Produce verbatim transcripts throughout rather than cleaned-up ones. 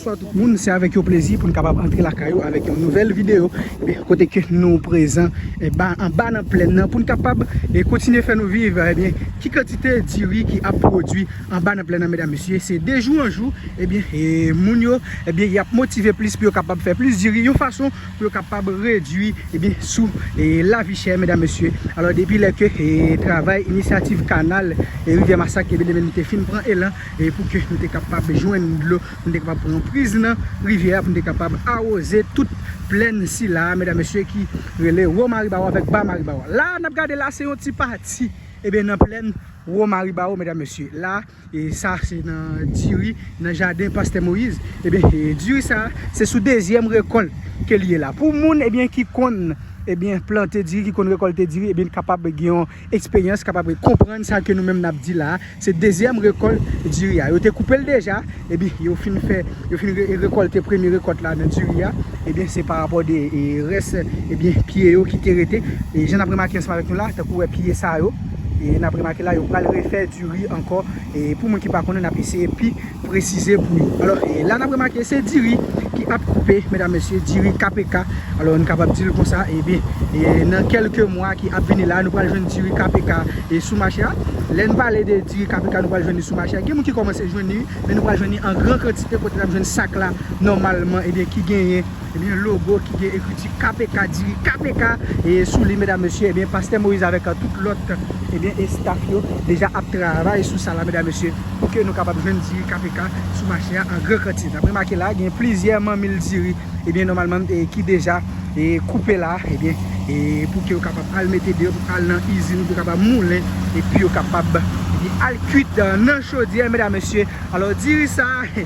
Bonswa tout moun, se avèk yon plezi pou n kapab antre lakay ou avèk yon nouvèl videyo. Ebyen, kote ke nou prezan, e, ba, anba nan plèn nan, pou n kapab, e, kontinye fè nou viv, ebyen, ki kantite diri ki ap pwodui anba nan plèn nan, medam, mesye. Se de jou an jou, ebyen, e, moun yo, ebyen, y ap motive plis pou yo kapab fè plis diri, yon fason pou yo kapab redui, ebyen, sou, e, lavi chè, medam, mesye. Alò, depi lè ke, e, travay inisyativ kanal, e, Rivyè Masak, ebyen, li menm li te fin pran elan, e, pou ke nou te kapab jwenn dlo, pou nou te kapab pran priz nan rivyè a, pou nou te kapab awoze tout plèn sila, medam, mesye, ki rele Wo Maribawo avèk Ba Maribawo. La, n ap gade la, se yon ti pati, ebyen, nan plèn Wo Maribawo, medam, mesye. La, e sa, se nan diri, nan jaden Pastè Moyiz. Ebyen, e diri sa, se sou dezyèm rekòlt ke li ye la. Pou moun, ebyen, ki konn, ebyen, plante diri, ki konn rekòlte diri, ebyen, kapab gen yon eksperyans, kapab konprann sa ke nou menm n ap di la a. Se dezyèm rekòlt diri a. Yo te koupe l deja, ebyen, yo fin fè, yo fin re-, rekòlte premye rekòt la nan diri a. Ebyen, se pa rapò de, e, rès, ebyen, pye yo ki te rete. E jan n ap remake ansanm avèk nou la, tankou wè pye sa yo, e n ap remake la, yo pral refè diri ankò. E pou moun ki pa konnen, n ap eseye pi presize pou yo. Alò, e la n ap remake se diri ki ap koupe, medam, mesye, diri K P K. Alò, n kapab di l konsa, ebyen, e nan kèlke mwa ki ap vini la, nou pral jwenn diri K P K e sou mache a. Lè n pale de diri K P K, nou pral jwenn li sou mache a. Gen moun ki kòmanse jwenn li, men nou pral jwenn li an gran kantite kote n ap jwenn sak la, nòmalman, ebyen, ki genyen, ebyen, logo ki gen ekriti K P K, diri K P K, e sou li, medam, mesye, ebyen, Pastè Moyiz avèk, a, tout lòt, ebyen, estaf yo deja ap travay sou sa la, medam, mesye, pou ke nou kapab jwenn diri K P K sou mache a an gran kantite. N ap remake la, gen plizyè manmil diri, ebyen, nòmalman, e, ki deja, e, koupe la, ebyen, e, pou ke yo kapab al mete deyò, pou al nan izin, pou yo kapab moulen, epi yo kapab, ebyen, al kwit, a, nan chodyè, medam, mesye. Alò, diri sa, e,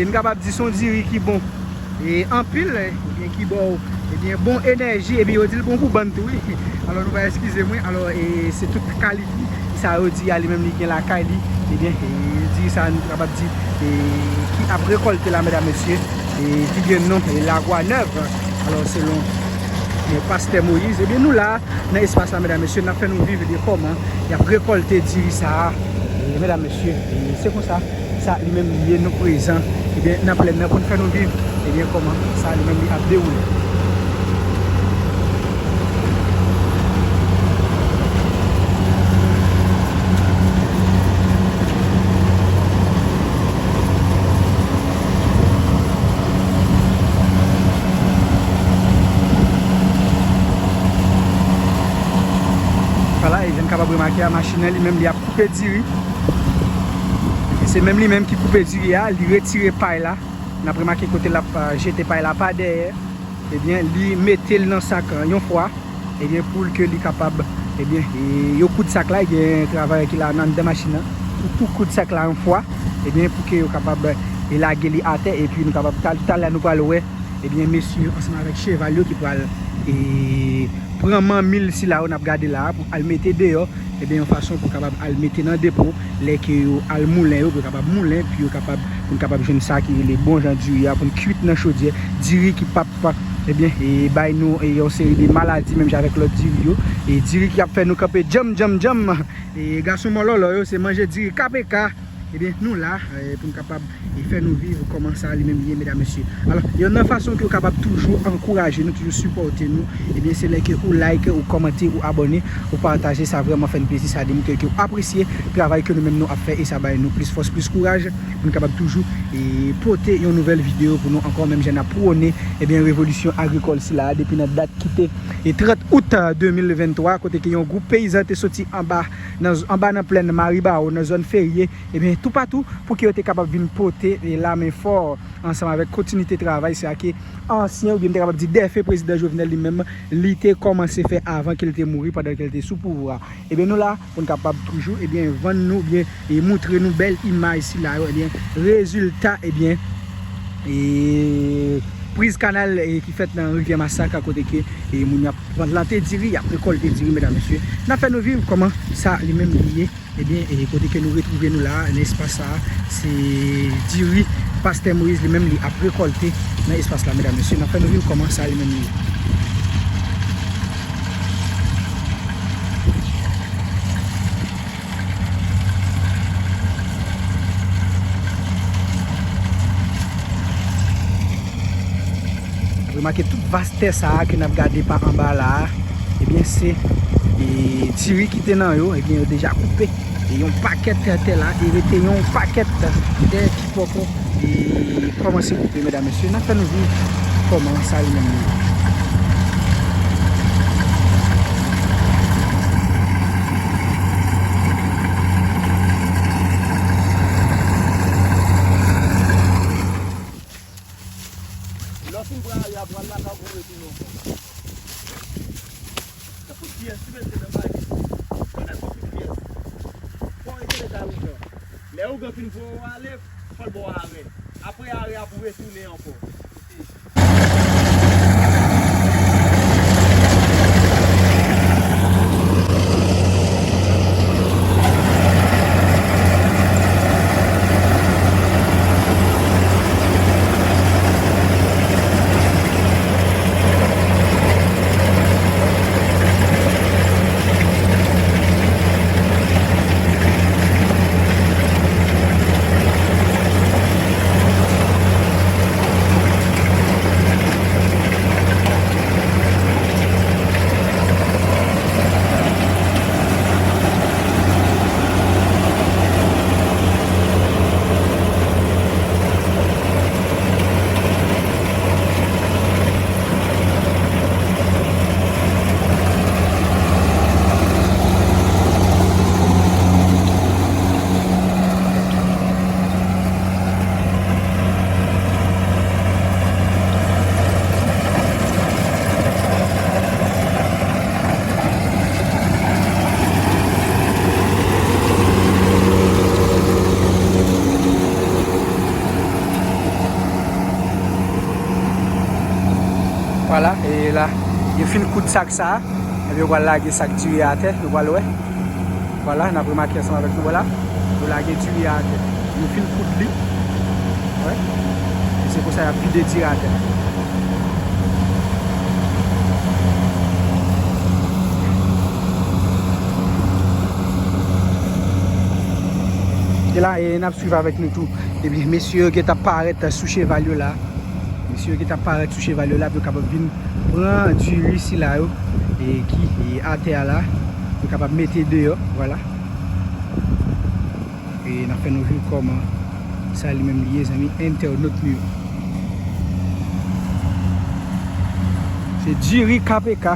n kapab di se yon diri ki bon, e, anpil, e, ebyen, ki ba w, ebyen, bon enèji, epi yo di l bon pou bann tou, wi. Alò, nou va eskize mwen. Alò, e, se tout kalite sa yo di a, li menm, li gen lakay li. Ebyen, e, diri sa, nou kapab di, e, ki ap rekòlte la, medam, mesye, e, ki gen non, e, Lagwa Nèv. Alò, selon, e, Pastè Moyiz, ebyen, nou la, nan espas la, medam, mesye, n ap fè nou viv de kòman y ap rekòlte diri sa a. E, medam, mesye, e, se konsa sa li menm li ye, nou prezan, ebyen, nan plèn nan pou n fè nou viv, ebyen, kòman sa li menm li ap dewoule. Vwala, e jan n kapab remake a, machin nan li menm li ap koupe diri. E se menm li menm ki koupe diri a, li retire pay la. N ap remake kote l ap, a, jete pay la pa dèyè. Ebyen, li mete l nan sak, a, yon fwa. Ebyen, pou l ke li kapab, ebyen, e, yo koud sak la, gen travayè ki la anndan machin nan. Pou tou koud sak la yon fwa. Ebyen, pou ke yo kapab, e, lage li atè, epi nou kapab, tal-, talè nou pral wè, ebyen, mesye yo ansanm avèk cheval yo ki pral, e, pran manmil sila yo n ap gade la a pou al mete deyò, ebyen, yon fason pou kapab al mete nan depo, lè ke yo al moulen yo, pou yo kapab moulen, pou yo kapab, pou n kapab jwenn sa ki rele bon jan diri a, pou n kwit nan chodyè, diri ki p ap, ebyen, e, bay nou, e, yon seri de maladi, menm jan avèk lòt diri yo, e, diri ki ap fè nou kanpe djanm, djanm, djanm, e, gason mòlòlò yo, se manje diri K P K, ebyen, nou la, e, pou n kapab, e, fè nou viv kòman sa li menm li ye, medam, mesye. Alò, yonn nan fason ke w kapab toujou ankouraje nou, toujou sipòte nou, ebyen, se lè ke ou like, ou kòmante, ou abòne, ou pataje, sa vrèman fè n plezi, sa demontre ke w apresye travay ke nou menm nou ap fè, e sa bay nou plis fòs, plis kouraj, pou n kapab toujou, e, pote yon nouvèl videyo pou nou ankò, menm jan n ap pwone, ebyen, revolisyon agrikòl sila a, depi nan dat ki te, e, trant out, a, de mil venntwa, kote ke yon gwoup peyizan te soti anba, nan, anba nan plèn Maribawo, nan zòn ferye, ebyen, toupatou, pou ke yo te kapab vin pote, e, lamen fò ansanm avèk kontinite travay sa ke ansyen, oubyen m te kapab di defen prezidan Jovenel li menm, li te kòmanse fè avan ke l te mouri, pandan ke l te sou pouvwa. Ebyen, nou la pou n kapab toujou, ebyen, vann nou, oubyen, e, moutre nou bèl imaj sila yo, ebyen, rezilta, ebyen, e, priz kanal, e, ki fèt nan Rivyè Masak, kote ke, e, moun y ap plante diri, y ap rekòlte diri, medam, mesye. N ap fè nou viv kòman sa li menm li ye. Ebyen, e, kote ke nou retwouve nou la, nan espas sa, se diri Pastè Moyiz li menm li ap rekòlte nan espas la, medam, mesye. N ap fè nou viv kòman sa li menm li ye. Remake tout vas tè sa a ke n ap gade pa anba la a, ebyen, se, e, diri ki te nan yo, ebyen, yo deja koupe. E yon pakèt tè la, e rete yon pakèt tè ki poko, e, kòmanse koupe, medam, mesye. N ap fè nou viv kòman sa li menm li ye. Lè w fin pran ari a pou al lakay ou, pou retounen ankò. Tankou pyès, si mete nan bagay, pandan tout pyès. Fò w rete nan kay ougan. Lè ougan fin voye w ale, fò l ba w arè. Apre arè a pou retounen ankò. Vwala, e la, yo fin koud sak sa a, epi yo pral lage sak diri a atè, nou pral wè. Vwala, n ap remake ansanm avèk nou, vwala. Yo lage diri a atè. Yo fin koud li. Wè. E se konsa y ap vide diri a atè. E la, e n ap swiv avèk nou tou. Ebyen, mesye yo gentan parèt sou cheval yo la. Mesye yo gentan parèt sou cheval yo la pou yo kapab vin pran diri sila yo, e ki, e, atè a la, pou yo kapab mete deyò, vwala. E n ap fè nou viv kòman sa li menm li ye, zanmi entènot nou yo. Se diri K P K.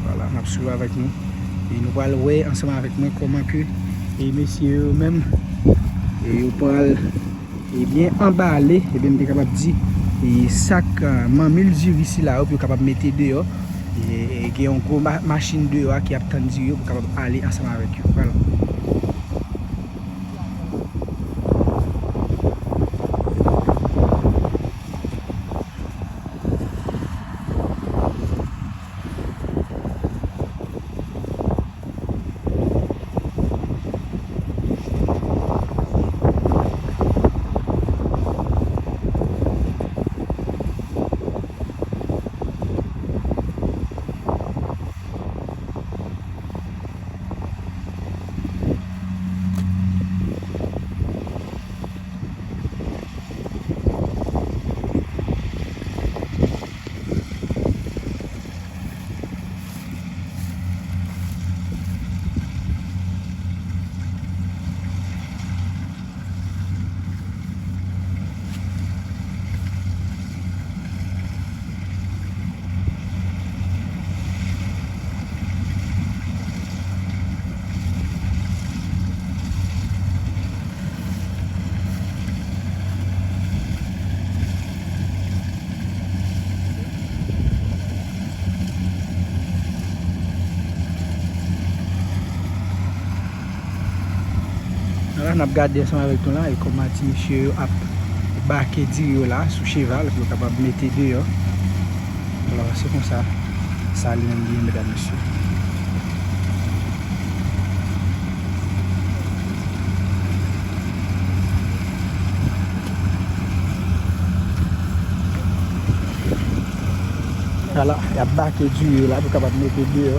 Vwala, n ap swiv avèk nou. E nou pral wè ansanm avèk mwen kòman ke, e, mesye yo menm, e, yo pral, ebyen, anbale, ebyen, m te kapab di, e, sak, e, manmil diri sila yo pou yo kapab mete deyò. E, e gen yon gwo ma-, machin deyò a ki ap tann diri yo pou kapab ale ansanm avèk yo. Vwala. La, n ap gade ansanm avèk nou la, e kòman ti mesye yo ap bake diri yo la sou cheval pou yo kapab mete deyò. Alò, se konsa sa li menm li ye, medam, mesye. Vwala, y ap bake diri yo la pou kapab mete deyò.